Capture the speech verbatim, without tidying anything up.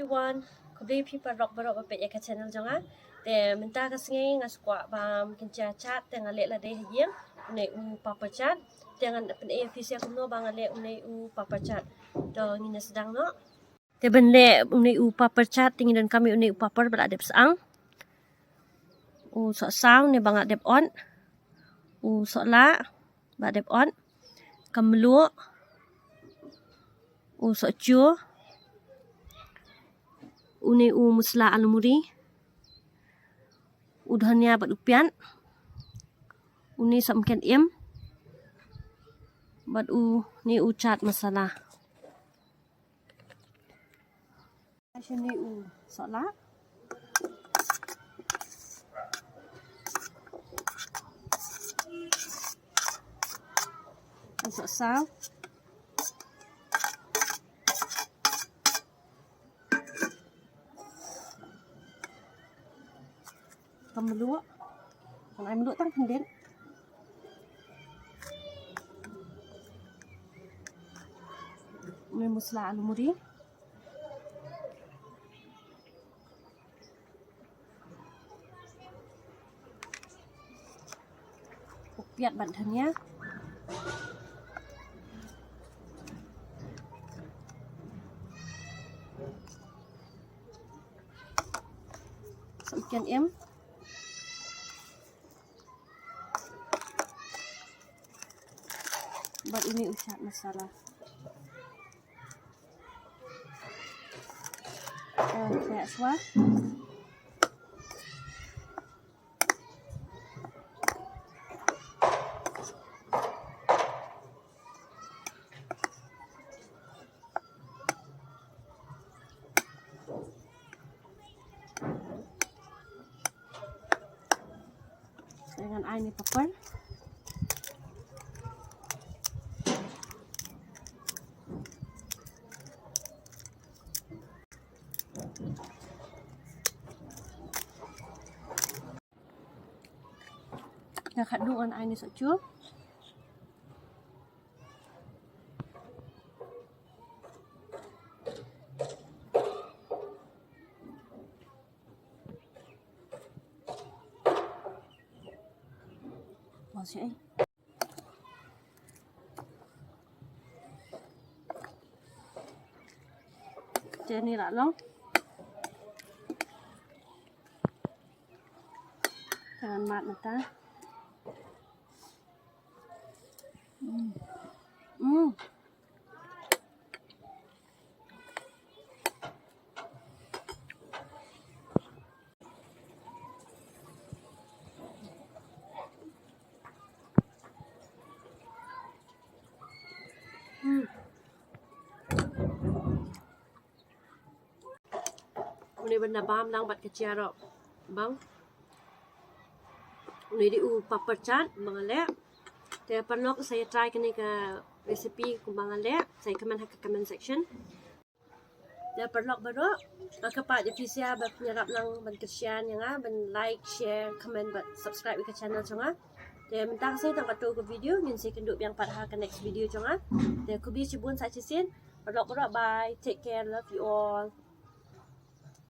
One, khublei phi paralok baroh ba peit ïa ka channel jong nga. Te mynta ka sngi nga sngewkwah ban kynja chaat te nga leh lade ha ïing, une u papar chaat. Te ngan pyni ïa phi sha kumno ba nga leh une u papar chaat. To ngin ïa sdang noh. Te ban leh une u papar chaat te ngi donkam ïa une u papar ba la dep syang. U sohsaw ne ba nga dep ot. U sohlah ba dep ot. Ka mluh. U sohchu. Une u masala alumuri. U dhania bad u piat. Une sohmynken im. Bad une u chaat masala. Shane u sohlah. U sohsaw. Ka mluh. Kan ai mluh tang khyndiat. Une masala alumuri. U piat bad dhania. Sohmynken im. Bad une u chaat masala. Te khleh shuwa. Te ngan ai ïa une u papar. Ïa khatduh ngan ai ïa une u sohchu. Wan sha ei. Te une la long. Te ngan mad mynta. Mm. Mm. Hmm. Une ba na bam lang bad ka jia ruh bang. Une dei u papar chaat ba nga leh. Te paralok sa ïa try kane ka recipe kumba nga leh, sa ïa comment ha ka comment section. Te paralok baroh, nga kyrpad ïa phi sa ba phin ïarap lang ban kyrshan ïa nga, ban like, share, comment bad subscribe ïa ka channel jong nga. Te mynta ka sngi tang katto ka video, ngin sa ïakynduh biang pat ha ka next video jong nga. Te khublei shibun sa shisien, paralok baroh, bye, take care, love you all.